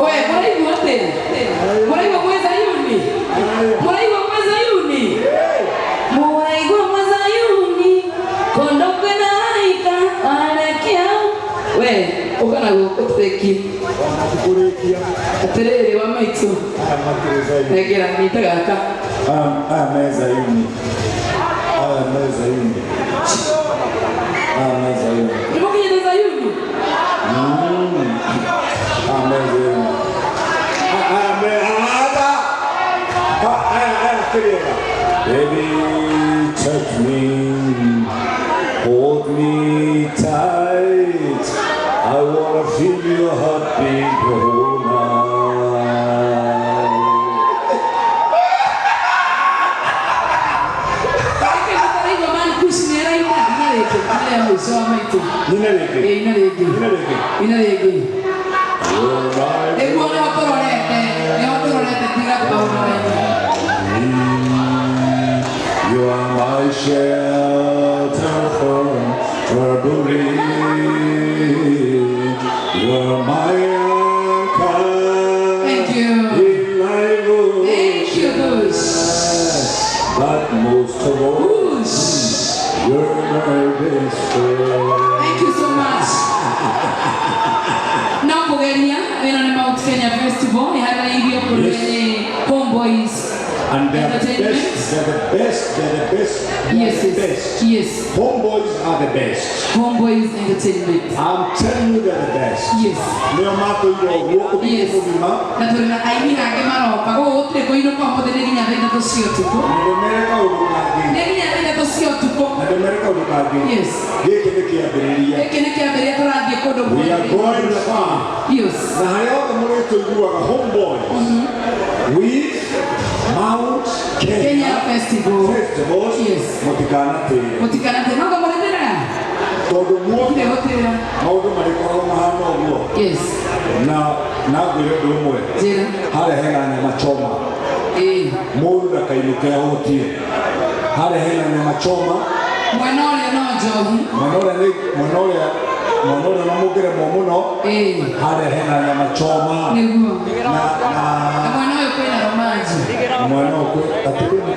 We, mũraigua atĩa? Mũraigua mwĩ Zayuni? Mũraigua mwĩ Zayuni? Mũraigua mwĩ Zayuni? Kũndũ kwĩna araika arekia. We, ũka na gũkũ tũrĩkie. Kũrĩkia. Atĩrĩrĩ wa maitũ. Aya makĩrĩ Zayuni. Nengera nyita gaka. Aya me Zayuni. Aya me Zayuni. Aya me Zayuni. Nĩ mũkinyĩte Zayuni? Aya me Zayuni. Aya me Aya. Aya aya kĩrĩega. Baby, touch me, hold me tight. I wanna feel your heartbeat the whole night. Reke mũtaraigua Man Kush nĩ araina na rĩngĩ. Ina rĩa mũico wa maitũ. Nyine rĩngĩ. Ĩĩ, ina rĩngĩ. Nyine rĩngĩ. Ina rĩngĩ. You're my Nĩguo nĩho tũrorete, nĩho tũrorete tiga maũndũ maingĩ. You are my shelter from trouble. You are my anchor Thank you. in my Thank you, ocean. Bush. But most of all, Bush. you're my best friend. Thank you so much. No kũgeria ĩno nĩ Mount Kenya Festival ĩharĩrĩirio kũrĩ Yes. nĩ Homeboys And they're the Entertainment. best, they're the best, they're the best, they're Yes, the yes. best. Yes. Homeboys are the best. Homeboys Entertainment. I'm telling you they're the best. Yes. Nĩo matũire ũguo ũthiĩ Yes. mũgima. Na tũrĩ na aini angĩ maroka gũkũ gũtirĩ kũinũka ũmũthĩ nĩ nginya thaa 3 cia ũtukũ. Na ndĩmere kaũndũ kangĩ. Nĩ nginya thaa 3 cia ũtukũ. Na ndĩmere kaũndũ kangĩ. Yes. Gĩkĩ nĩ kĩambĩrĩria. Gĩkĩ nĩ kĩambĩrĩria tũrathiĩ kũndũ We are going far. Yes. Na harĩa hothe mũrĩtũiguaga Homeboys with Mount Kenya Kenya Festival. Festivals Yes. mũtikanatĩre Mũtikanate no ngomũrĩtĩraga. tondũ muoka Gũtirĩ gũtĩra. maũndũ marĩkoragwo mahana ũguo. Yes. Na na ngwĩre ũndũ ũmwe, Njĩra. harĩa hena nyama choma, Ĩĩ. mũndũ ndakainũke ahũtie. Harĩa hena nyama choma. Mwena ũrĩa no njohi. Mwena ũrĩa nĩ mwena ũrĩa, mwena ũrĩa na mũngĩremwo mũno. Ĩĩ. Harĩa hena nyama choma. Nĩguo. Na Na na mwena ũyũ kwĩna romanji. mwena ũyũ kwĩ atĩ kwĩna